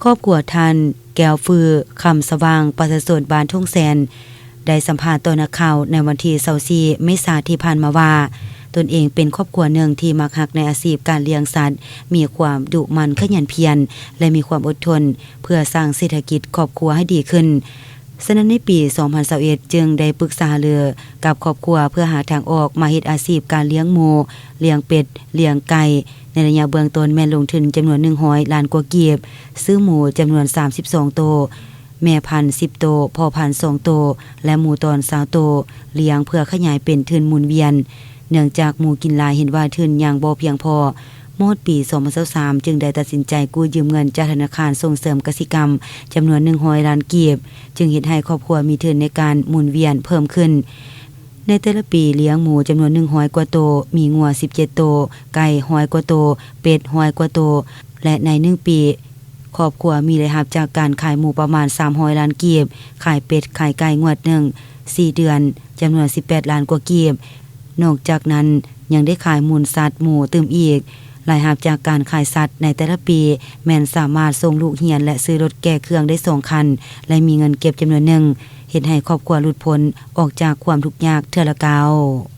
ຄອບຄົວທ່ານ ແກ້ວຟື້ ຄຳສະຫວ່າງ ປະຊາຊົນບ້ານທົ່ງແຊນ ໄດ້ສຳພາດຕໍ່ນັກຂ່າວໃນວັນທີຊາວສີ່ເມສາທີ່ຜ່ານມາວ່າ ຕົນເອງເປັນຄອບຄົວໜຶ່ງທີ່ມັກຮັກໃນອາຊີບການລ້ຽງສັດ, ມີຄວາມດຸໝັ່ນຂະຫຍັນພຽນ ແລະ ມີຄວາມອົດທົນ ເພື່ອສ້າງເສດຖະກິດຄອບຄົວໃຫ້ດີຂຶ້ນ. ສະນັ້ນໃນປີສອງພັນຊາວເອັດ ຈຶ່ງໄດ້ປຶກສາຫາລືກັບຄອບຄົວເພື່ອຫາທາງອອກມາເຮັດອາຊີບການລ້ຽງໝູ, ລ້ຽງເປັດ, ລ້ຽງໄກ່. ໃນໄລຍະເບື້ອງຕົ້ນແມ່ນລົງທຶນຈຳນວນໜຶ່ງຮ້ອຍລ້ານກວ່າກີບ, ຊື້ໝູຈຳນວນສາມສິບສອງໂຕ, ແມ່ພັນສິບໂຕ, ພໍ່ພັນສອງໂຕ ແລະ ໝູຕອນຊາວໂຕ, ລ້ຽງເພື່ອຂະຫຍາຍເປັນທຶນໝູນວຽນ. ເນື່ອງຈາກໝູກິນຫຼາຍ ເຫັນວ່າທຶນຍັງບໍ່ພຽງພໍ, ມາຮອດປີສອງພັນຊາວສາມ ຈຶ່ງໄດ້ຕັດສິນໃຈກູ້ຢືມເງິນຈາກທະນາຄານສົ່ງເສີມກະສິກຳຈຳນວນໜຶ່ງຮ້ອຍລ້ານກີບ, ຈຶ່ງເຮັດໃຫ້ຄອບຄົວມີທຶນໃນການໝູນວຽນເພີ່ມຂຶ້ນ. ໃນແຕ່ລະປີລ້ຽງໝູຈຳນວນໜຶ່ງຮ້ອຍກວ່າໂຕ, ມີງົວສິບເຈັດໂຕ, ໄກ່ຮ້ອຍກວ່າໂຕ, ເປັດຮ້ອຍກວ່າໂຕ ແລະ ໃນໜຶ່ງປີ ຄອບຄົວມີລາຍຮັບຈາກການຂາຍໝູປະມານສາມຮ້ອຍລ້ານກີບ, ຂາຍເປັດ, ຂາຍໄກ່ງວດໜຶ່ງ ສີ່ເດືອນ ຈຳນວນສິບແປດລ້ານກວ່າກີບ. ນອກຈາກນັ້ນ ຍັງໄດ້ຂາຍມູນສັດໝູຕື່ມອີກ. ລາຍຮັບຈາກການຂາຍສັດໃນແຕ່ລະປີ ແມ່ນສາມາດສົ່ງລູກຮຽນ ແລະ ຊື້ລົດແກ່ເຄື່ອງໄດ້ສອງຄັນ ແລະ ມີເງິນເກັບຈຳນວນໜຶ່ງ, ເຮັດໃຫ້ຄອບຄົວຫຼຸດພົ້ນອອກຈາກຄວາມທຸກຍາກເທື່ອລະກ້າວ.